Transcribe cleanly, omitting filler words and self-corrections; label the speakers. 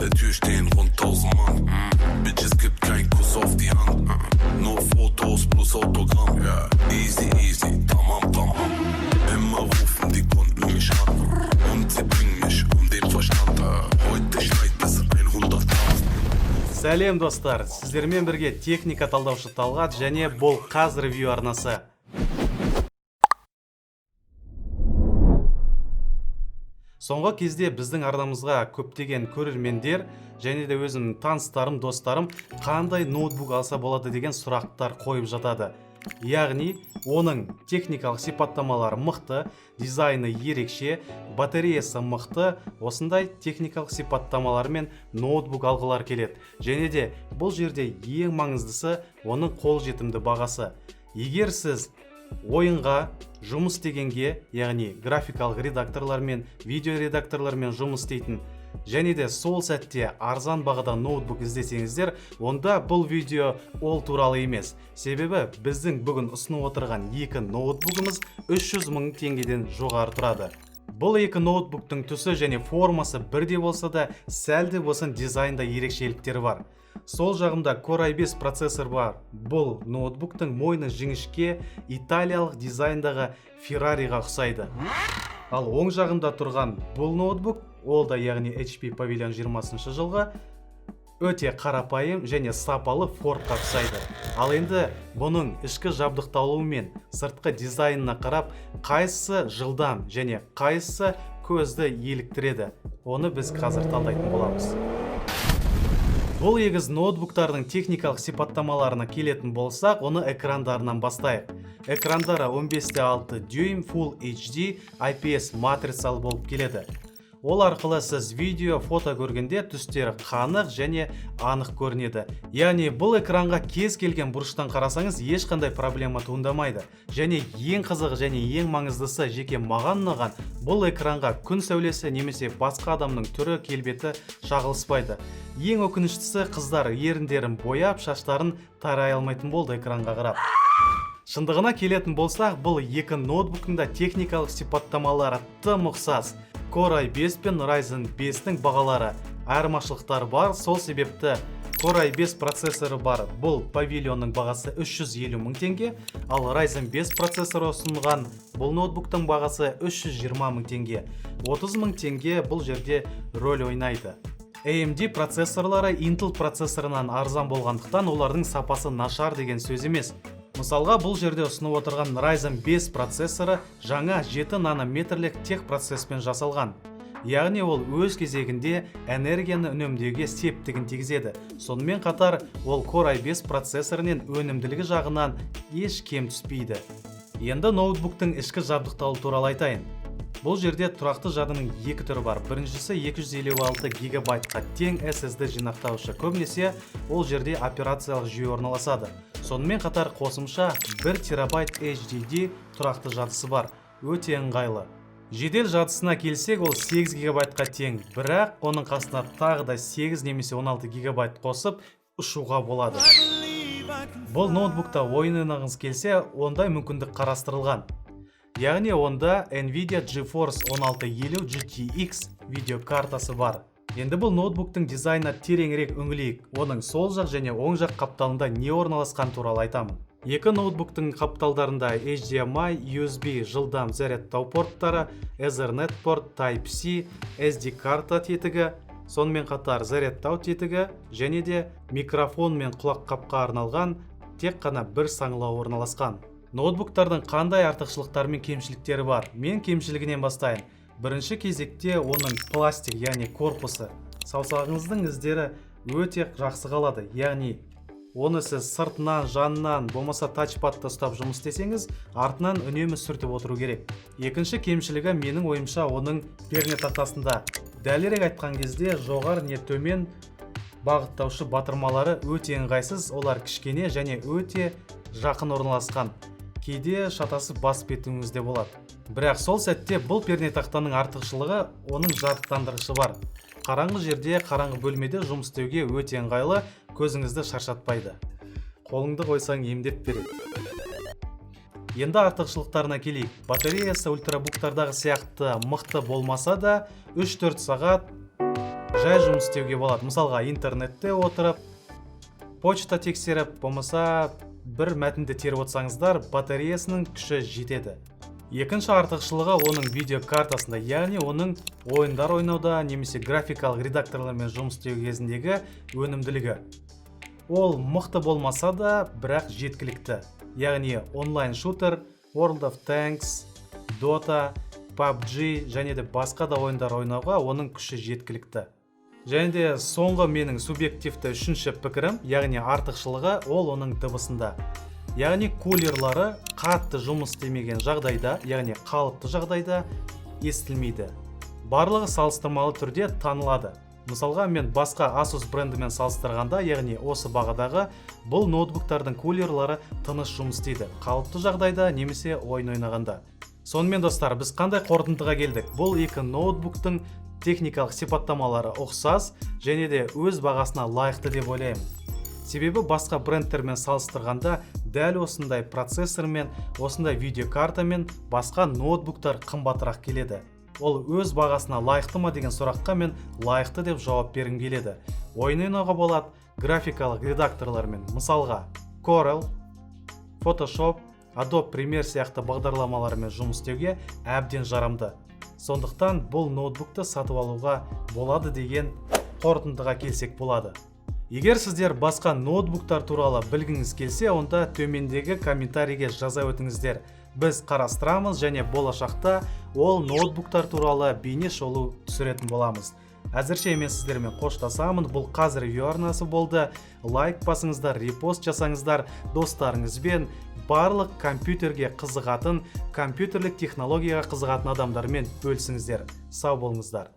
Speaker 1: der Tür stehen rund 1000 Mann. Bitches gibt kein Kuss auf die Hand. Nur Fotos plus Autogramm. Easy, easy, tamam, tamam. Immer rufen die Kunden mich an. Und sie bringen mich um den Verstand. Heute schneit es 100 Grad.
Speaker 2: Сәлем, достар! Сіздермен бірге техника талдаушы Талғат және бұл Қаз Ревью арнасы. Соңғы кезде біздің арнамызға көптеген көрермендер және де өзімнің таныстарым, достарым қандай ноутбук алса болады деген сұрақтар қойып жатады. Яғни оның техникалық сипаттамалары мықты, дизайны ерекше, батареясы мықты, осындай техникалық сипаттамалармен ноутбук алғылар келеді. Және де бұл жерде ең маңыздысы — оның қолжетімді бағасы. Егер сіз ойынға, жұмыс істегенге, яғни графикалық редакторлармен, видео редакторлармен жұмыс істейтін және де сол сәтте арзан бағадан ноутбук іздесеңіздер, онда бұл видео ол туралы емес. Себебі біздің бүгін ұсынып отырған екі ноутбугіміз 300 мың теңгеден жоғары тұрады. Бұл екі ноутбуктың түсі және формасы бірдей болса да, сәл де болсын дизайнда ерекшеліктері бар. Сол жағында Core i5 процессор бар. Бұл ноутбуктың мойны жіңішке, италиялық дизайндағы Феррариға ұқсайды. Ал оң жағында тұрған бұл ноутбук, ол да, яғни HP Pavilion 20 жылғы, өте қарапайым және сапалы Фордқа ұқсайды. Ал енді бұның ішкі жабдықталуы мен сыртқы дизайнына қарап, қайсысы жылдам және қайсысы көзді еліктіреді, оны біз қазір талдайтын боламыз. Бұл егіз ноутбуктардың техникалық сипаттамаларына келетін болсақ, оны экрандарынан бастайық. Экрандары 15,6 дюйм Full HD IPS матрицалы болып келеді. Ол арқылы сіз видео, фото көргенде түстері қанық және анық көрінеді. Яғни бұл экранға кез келген бұрыштан қарасаңыз, ешқандай проблема туындамайды. Және ең қызығы және ең маңыздысы, жеке маған ұнаған, бұл экранға күн сәулесі немесе басқа адамның түрі келбеті шағылыспайды. Ең өкініштісі, қыздар еріндерін бояп, шаштарын тарай алмайтын болды экранға қарап. Шындығына келетін болсақ, бұл екі ноутбуктың да техникалық сипаттамалары тым ұқсас. Core i5 пен Ryzen 5-тің бағалары айырмашылықтары бар. Сол себепті Core i5 процессоры бар бұл Pavilionның бағасы 350 мың теңге, ал Ryzen 5 процессоры ұсынған бұл ноутбуктың бағасы 320 мың теңге. 30 мың теңге бұл жерде рөл ойнайды. AMD процессорлары Intel процессорынан арзан болғандықтан, олардың сапасы нашар деген сөз емес. Мысалға, бұл жерде ұсынып отырған Ryzen 5 процессоры жаңа 7 нанометрлік техпроцесспен жасалған. Яғни ол өз кезегінде энергияны үнемдеуге септігін тигізеді. Сонымен қатар ол Core i5 процессорінен өнімділігі жағынан еш кем түспейді. Енді ноутбуктың ішкі жабдықталуы туралы айтайын. Бұл жерде тұрақты жадының екі түрі бар. Біріншісі 256 гигабайтқа тең SSD жинақтауышы. Көбінесе ол жерде операциялық жүйе орналасады. Сонымен қатар қосымша 1 терабайт HDD тұрақты жадысы бар. Өте ыңғайлы. Жедел жадысына келсек, ол 8 гигабайтқа тең, бірақ оның қасына тағы да 8 немесе 16 гигабайт қосып ұшуға болады. Бұл ноутбукта ойын ойнағыңыз келсе, ондай мүмкіндік қарастырылған. Яғни онда Nvidia GeForce 1650 GTX видеокартасы бар. Енді бұл ноутбуктың дизайнына тереңірек үңілейік. Оның сол жақ және оң жақ қапталында не орналасқан туралы айтамын. Екі ноутбуктың қапталдарында HDMI, USB жылдам зарядтау порттары, Ethernet порт, Type-C, SD карта тетігі, сонымен қатар зарядтау тетігі және де микрофон мен құлаққапқа арналған тек қана бір саңылау орналасқан. Ноутбуктардың қандай артықшылықтары мен кемшіліктері бар? Мен кемшілігінен бастайын. Бірінші кезекте оның пластик, яғни корпусы. Саусағыңыздың іздері өте жақсы қалады. Яғни оны сіз сыртынан, жанынан, болмаса тачпадты ұстап жұмыс істесеңіз, артынан үнемі сүртіп отыру керек. Екінші кемшілігі, менің ойымша, оның пернетақтасында. Дәлірек айтқан кезде, жоғары не төмен бағыттаушы батырмалары өте ыңғайсыз, олар кішкене және өте жақын орналасқан. Кейде шатасып басып кетуіңіз де болады. Бірақ сол сәтте бұл пернетақтаның артықшылығы — оның жарықтандырғышы бар. Қараңғы жерде, қараңғы бөлмеде жұмыс істеуге өте ыңғайлы, көзіңізді шаршатпайды. Қолыңды қойсаң, емдеп береді. Енді артықшылықтарына келейік. Батареясы ультрабуктардағы сияқты мықты болмаса да, 3-4 сағат Жай жұмыс істеуге болады. Мысалға, интернетте отырып, почта тексеріп, болмаса бір мәтінді теріп отырсаңыздар, батареясының күші жетеді. Екінші артықшылығы оның видеокартасында, яғни оның ойындар ойнауда немесе графикалық редакторлармен жұмыс істеу кезіндегі өнімділігі. Ол мықты болмаса да, бірақ жеткілікті. Яғни онлайн шутер, World of Tanks, Dota, PUBG және де басқа да ойындар ойнауға оның күші жеткілікті. Және де соңғы, менің субъективті үшінші пікірім, яғни артықшылығы, ол оның дыбысында. Яғни кулерлары қатты жұмыс істемеген жағдайда, яғни қалыпты жағдайда естілмейді. Барлығы салыстырмалы түрде танылады. Мысалға, мен басқа Asus брендімен салыстырғанда, яғни осы бағадағы бұл ноутбуктардың кулерлары тыныш жұмыс істейді қалыпты жағдайда немесе ойын ойнағанда. Сонымен, достар, біз қандай қорытындыға келдік? Бұл екі ноутбуктың техникалық сипаттамалары ұқсас және де өз бағасына лайықты деп ойлаймын. Себебі басқа брендтермен салыстырғанда, дәл осындай процессормен, осындай видеокартамен басқа ноутбуктар қымбатырақ келеді. Ол өз бағасына лайықты ма деген сұраққа мен лайықты деп жауап бергім келеді. Ойын ойнауға болады, графикалық редакторлармен, мысалға, Corel, Photoshop, Adobe Premiere сияқты бағдарламалармен жұмыс істеуге әбден жарамды. Сондықтан бұл ноутбукты сатып алуға болады деген қорытындыға келсек болады. Егер сіздер басқа ноутбуктар туралы білгіңіз келсе, онда төмендегі комментарийге жаза өтіңіздер. Біз қарастырамыз және болашақта ол ноутбуктар туралы бейне шолу түсіретін боламыз. Әзірше мен сіздермен қоштасамын. Бұл Қазір ревью арнасы болды. Лайк басыңыздар, репост жасаңыздар, достарыңызбен, барлық компьютерге қызығатын, компьютерлік технологияға қызығатын адамдармен бөлісіңіздер. Сау болыңыздар.